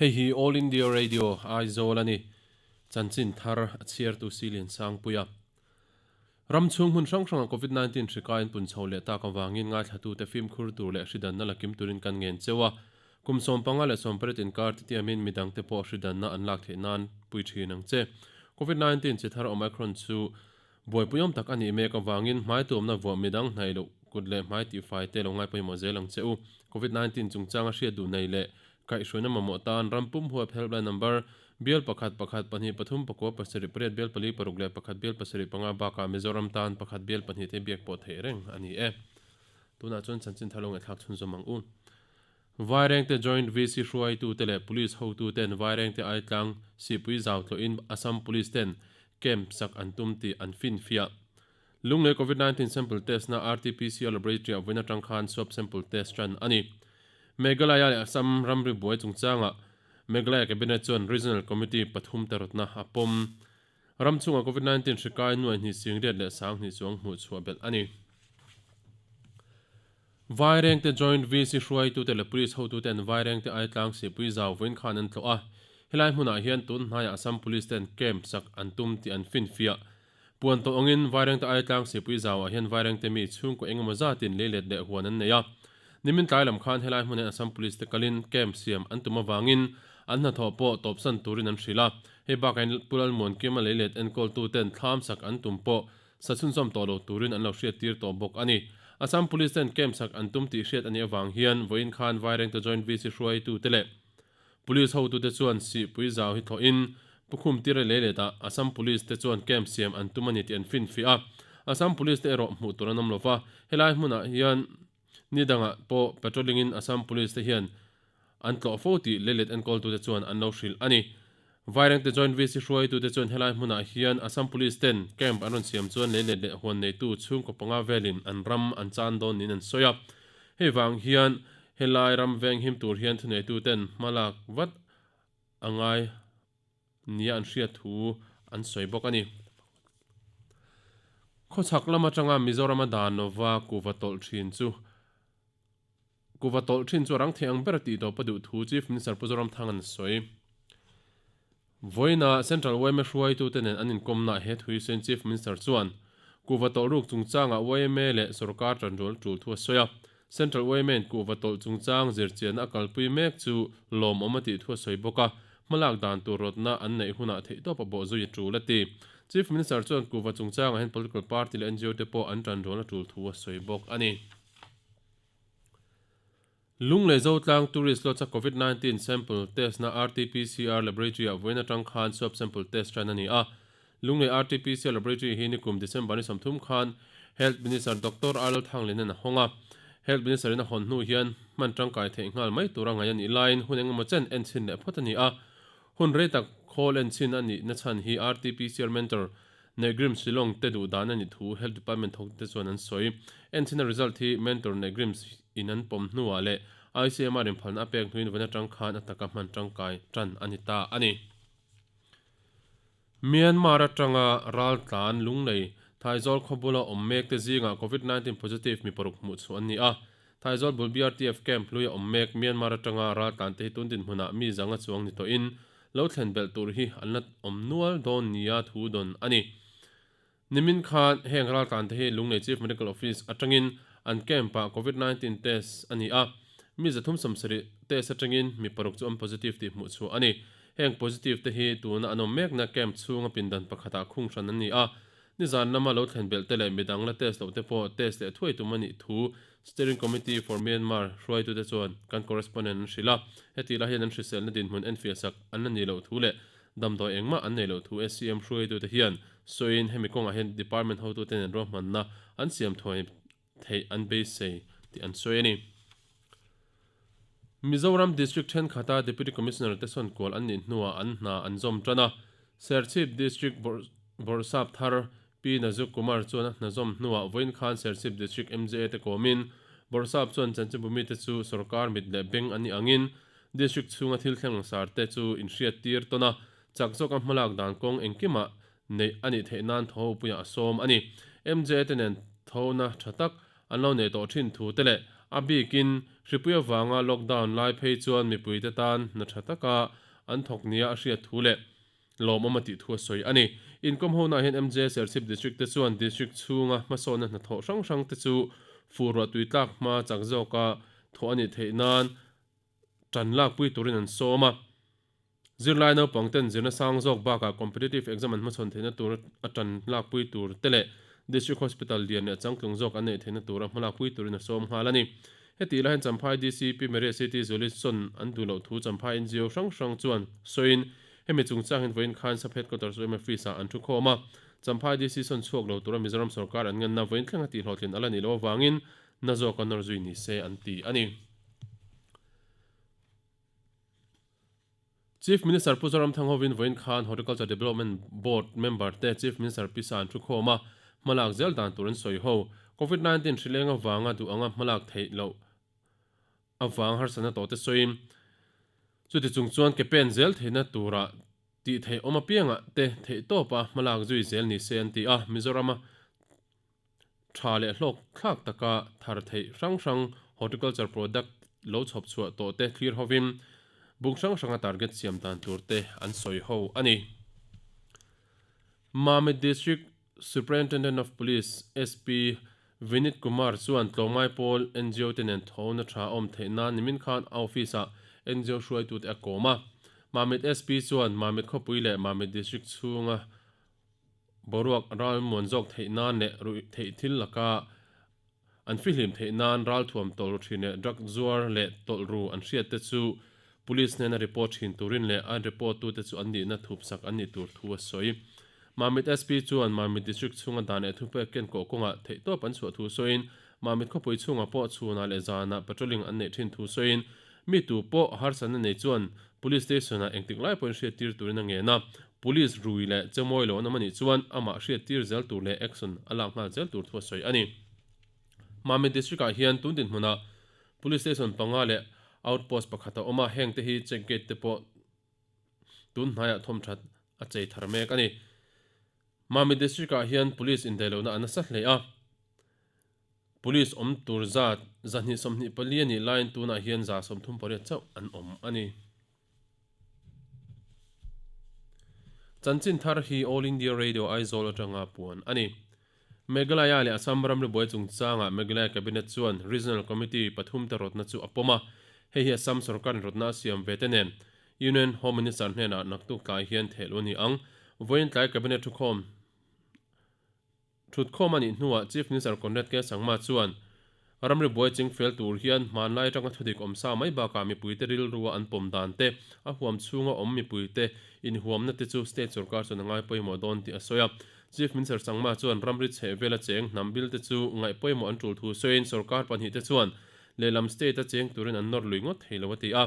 Hei hi All India Radio, Aizawl a ni. Chanchin thar a chhiartu Silian Sangpuia. Ram chhung hmun hrang hranga Covid 19 hri kai an pun chho leh tak avangin ngaithlatute fimkhur tur leh hridanna la kim turin kan ngen cheu a. Kum 15 leh 18 inkar te tiamin midangte pawh hridanna an lak theih nan pui thin ang che. Covid 19 chi thar Omicron chu Buaipui awm tak a nih mek avangin hmai tuamna vuah midang hnaih loh kut leh hmai tihfai te lo ngai pawimawh zel ang che u. Covid 19 chungchanga hriat duh nei leh kaihhruaina mamawh tan ram pum huap helpline number bial pakhat pakhat pahnih pathum pakua pasarih pariat bial pali paruk leh pakhat bial pasarih panga bakah Mizoram tan pakhat bial pahnih te biak pawh theih reng a ni e. Tunah chuan chanchin thar lo ngaihthlak chhunzawm ang u. Vairengte Joint VC hruaitute leh Police hotuten Vairengte Aitlang Sihpui zau tlawhin Assam Police ten camp sak an tum tih an finfiah. Lunglei Covid 19 sample test na RTPCR Laboratory ah vawiin atang khan swab sample test tan a ni. Meghalaya leh Assam ramri buai chungchangah Meghalaya Cabinet chuan Regional Committee pathum te rawtna a pawm. Ram chhungah Covid 19 hri kai nuai hnih singriat leh sanghnih chuang hmuhchhuah belh a ni. Vairengte Joint VC hruaitute leh Police hotute an Vairengte Aitlang Sihpui zau vawiin khan an tlawh a, helai hmunah hian tun hnaiah Assam Police ten camp sak an tum tih an finfiah. Puan tawh angin Vairengte Aitlang Sihpui zauah hian Vairengte mi chhungkaw engemaw zatin leilet leh huan an nei a. Nimin tlai lam khan helai hmunah hian Assam Police te kalin camp siam an tum avangin an hnathawh pawh tawpsan turin an hrilh a. Hei bakah hian Pu Lalmuankima leilet enkawltuten thlam sak an tum pawh Sa chhunzawm tawh lo turin an lo hriattir tawh bawk a ni. Assam Police ten camp sak an tum tih hriat a nih avang hian vawiin khan Vairengte Joint VC hruaitute leh Police hotute chuan Sihpui zau hi thlawhin Pukhum tire lei letah Assam Police te chuan camp siam an tum a ni tih an finfiah a. Assam Police te erawh hmuh tur an awm lo va, helai hmunah hian ni dangah pawh patrolling in Assam Police te hian an tlawh fo tih leilet enkawltute chuan an lo hrilh a ni. Vairengte Joint VC hruaitute chuan helai hmunah hian Assam Police ten camp an rawn siam chuan leilet leh huan neitu chhungkaw panga velin an ram an chan dawn niin an sawi a. Hei vang hian helai ram veng him tur hian thuneituten hmalak vat a ngai nia an hriat thu an sawi bawk a ni. Khawchhak lam atanga Mizorama dan lova kuhva tawlh thin chu Kuhva tawlh thin chu a rang thei ang ber a tih tawp a duh thu Chief Minister Pu Zoramthang an sawi. Vawiina Central yma hruaitute nen an inkawmnaah he thu hi sawiin Chief Minister chuan kuhva tawlh ruk chungchangah yma leh sorkar tanrual tul thu a sawi a. Central yma in kuhva tawlh chungchang zirchianna a kalpui mek chu lawmawm a tih thu a sawi bawk a, hmalak dan tur rawtna an neih hunah theihtawp a bawhzui a tul a ti. Chief Minister chuan kuhva chungchangah hian political party leh ngo te pawh an tanrual a tul thu a sawi bawk a ni. Lunglei Zotlang Tourist Lodge-a Covid 19 sample test-na RT-PCR Laboratory-ah vawiin atang khan swab sample test tan a ni a. Lunglei RT-PCR Laboratory hi nikum December ni 30 khan Health Minister Doctor Arnold Thanglinen a hawng a. Health Minister-in a hawn hnu hian hman tangkai theih nghal mai tura ngaih a nih laiin hun engemaw chen enchhin leh phawt a ni a. Hun rei tak khawl enchhin a nih nachhan hi RT-PCR Mentor Negrim Shillong te duh dan a nih thu Health Department thawktute chuan an sawi. Enchina result hi Mentor Negrims in an pawm hnuah leh ICMR in phalna a pek hnuin vawiin atang khan a taka hman tangkai tan a ni ta a ni. Myanmar atanga raltlan lunglei Thaizawl khawbula awm mek te zingah Covid 19 positive mi paruk hmuh chhuah an ni a. Thaizawl bul BRTF camp hluia awm mek Myanmar atanga raltlan te hi tun dinhmunah mi zanga chuang ni tawhin Lo thlen belh tur hi an la awm nual dawn nia thu dawn a ni. Nimin khan heng raltlan te hi Lunglei Chief Medical Office atangin an camp ah Covid 19 test a ni a, mi 370 test atangin mi paruk chu an positive tih hmuh chhuah a ni. Heng positive te hi tuna an awm mekna camp chhunga pindan pakhatah khung hran an ni a, Nizan lama lo thlen belh te leh midang la test loh te pawh test leh thuai tum a nih thu Steering Committee for Myanmar hruaitute chuan kan correspondent an hrilh a. Hetih lai hian an hriselna dinhmun enfiah sak an la nih loh thu leh damdawi engmah an nei loh thu SCM hruaitute hian sawiin hemi kawngah hian department hotute nen ruahmanna an siam thuai theih an beisei tih an sawi a ni. Mizoram District thenkhat-a Deputy Commissioner te sawn kual an nih hnuah an hna an zawm tan a. Serchhip District Bawrhsap thar Pi Nazuk Kumar chuan a hna zawm hnuah vawiin khan Serchhip District MJA te kawmin Bawrhsap chuan chanchinbumi te chu sorkar mit leh beng an nih angin District chhunga thil thleng langsar te chu inhriattir tawn a, chak zawka hmalak dan kawng engkimah neih a nih theih nan tho puiah a sawm a ni. MJA te nen thona tha tak an lo nei tawh thin thu te leh a bikin Hripui avanga lockdown lai phei chuan mipuite tan hna tha taka an thawk nia a hriat thu leh lawmawm a tih thu a sawi a ni. Inkawm honaah hian MJ Serchhip District te chuan District chhunga hmasawnna hnathawh hrang hrang te chu fur ruah tui tlak hma chak zawka thawh a nih theih nan tan lakpui turin an sawm a. Zirlai naupang ten zirna sang zawk bakah competitive exam an hmachhawn theihna tur a tan lakpui tur te leh District Hospital lian leh changtlung zawk an neih theihna tura hmalakpui turin a sawm nghal a ni. Hetih lai hian Champhai DC Pi Maria City Zuali sawn an duh loh thu Champhai ngo hrang hrang chuan sawiin hemi chungchang hian vawiin khan Sub Headquarters yma Office ah an thu khawm a. Champhai DC sawn chhuak lo tura Mizoram sorkar an ngenna vawiin thlenga tihhlawhtlin a la nih loh avangin na zawka nawr zui ni se an ti a ni. Chief Minister Pu Zoramthang hovin vawiin khan Horticulture Development Board member te Chief Minister Pisa an thu khawm a, hmalak zel dan tur an sawi ho. Covid 19 hrileng avanga duh anga hmalak theih loh avang harsatna tawh te sawiin chuti chung chuan ke pen zel theihna tura tih theih awm apiangah te theihtawpa hmalak zui zel ni se an ti a, Mizorama Tha leh hlawk thlak taka thar theih hrang hrang horticulture product lo chhawp chhuah tawh te thlir hovin bung hrang hranga target siam dan tur te an sawi ho a ni. Mamit District Superintendent of Police, SP, Vinit Kumar chuan tlawmngai pawl ngo te nen thawhna tha a awm theih nan nimin khan a office-ah ngo hruaitute a kawm a. Mamit SP chuan Mamit khawpui leh Mamit District chhunga Boruak ral muan zawk theih nan leh ruih theih thil laka an fihlim theih nan ralthuam tawlh ru thin leh drug zuar leh tawlh ru an hriat te chu Police hnena report thin turin leh an report tute chu an nihna thupsak an nih tur thu a sawi. Mamit SP chuan Mamit District chhunga dan leh thupek kenkawh kawngah theihtawp an chhuah thu sawiin Mamit khawpui chhungah pawh chhunah leh zanah patrolling an neih thin thu sawiin mi tu pawh harsatna nei chuan Police Station-ah engtik lai pawhin hriattir turin a ngen a, Police rui leh chemawi lo an awm a nih chuan amah hriattir zel tur leh action a lak nghal zel tur thu a sawi a ni. Mamit District-ah hian tun dinhmunah Police Station panga leh Outpost pakhat a awm a, hengte hi check gate te pawh tun hnaiah thawmthat a chei thar mek a ni. Mamit District-ah hian Police indaihlohna a nasa hle a. Police awm tur zat 224 a nih laiin tunah hian 138 chauh an awm a ni. Chanchin thar hi All India Radio Aizawl atanga puan a ni. Meghalaya leh Assam ramri buai chungchangah Meghalaya Cabinet chuan Regional Committee pathumte rawtna chu a pawm a, hei hi Assam sorkarin rawtna a siam ve te nen Union Home Minister hnenah naktuk tlai hian thehluh a ni ang. Vawiin tlai Cabinet thukhawm Thutkhawm a nih hnuah Chief Minister Conrad K. Sangma chuan, Ramri buai ching fel tur hian hmanlai atanga thudik awm sa mai bakah mipuite rilrua an pawm dan te, a huam chhunga awm mipuite inhuamna te chu state sorkar chuan a ngai pawimawh dawn tih a sawi a. Chief Minister Sangma chuan ramri chheh vela cheng hnam bil te chu ngaih pawimawh an tul thu sawiin sorkar pahnihte chuan lehlam state a cheng turin an nawr lui ngawt thei lo a ti a.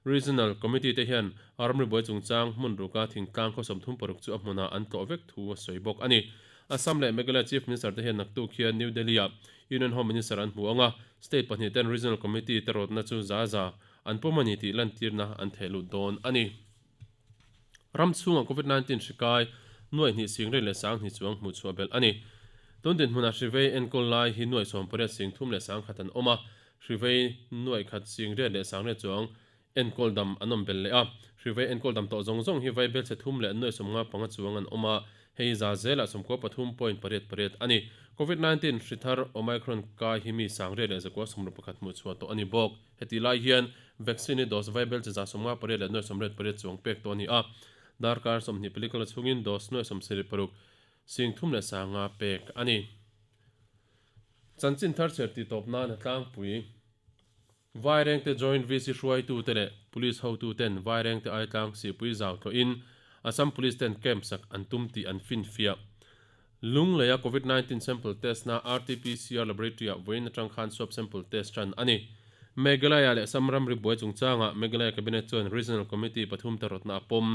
Regional Committee te hian ramri buai chungchang hmun ruka thingtlang khaw 36 chu a hmunah an tlawh vek thu a sawi bawk a ni. Assam leh Meghalaya Chief Minister te hian naktuk hian New Delhi-ah Union Home Minister an hmu ang a, state pahnih ten Regional Committee te rawtna chu za za an pawm a ni tih lantirna an theh lut dawn a ni. Ram chhungah Covid 19 hri kai nuaih hnih sing rei leh sang hnih chuang hmuh chhuah belh a ni. Tun dinhmunah hri vei enkawl lai hi nuaih 80 sing thum leh sang khat an awm a, Hrivei nuaih khat sing riat leh sang riat chuang enkawl dam an awm belh leh a. Hrivei enkawl dam tawh zawng zawng hi vai belchhe thum leh nuaih 55 chuang an awm a, hei hi za zelah 93.8 8 a ni. Covid 19 hri thar Omicron kai hi mi sang riat leh zakua 61 hmuh chhuah tawh a ni bawk. Heti lai hian vaccine hi dose vai belchhe za 58 leh nuaih 88 chuang pek tawh a ni a. Darkar 20 pelikawla chhungin dose nuaih 76 sing thum leh sanga pek a ni. Chanchin thar chher tih tawp nan a tlangpui. Vairengte Joint VC hruaitute leh Police hotuten Vairengte Aitlang sihpui zau tlawhin Assam Police ten camp sak an tum tih an finfiah. Lungleia Covid 19 sample test na RTPCR Laboratory ah vawiin atang khan swab sample test tan a ni. Meghalaya leh Assam ramri buai chungchangah Meghalaya Cabinet chuan Regional Committee pathum te rawtna a pawm.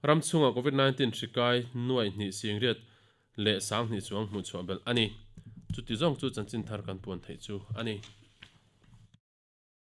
Ram chhungah Covid 19 hri kai nuaih hnih singriat leh sanghnih chuang hmuh chhuah belh a ni. Chuti zawng chu chanchin thar kan puan theih chu a ni.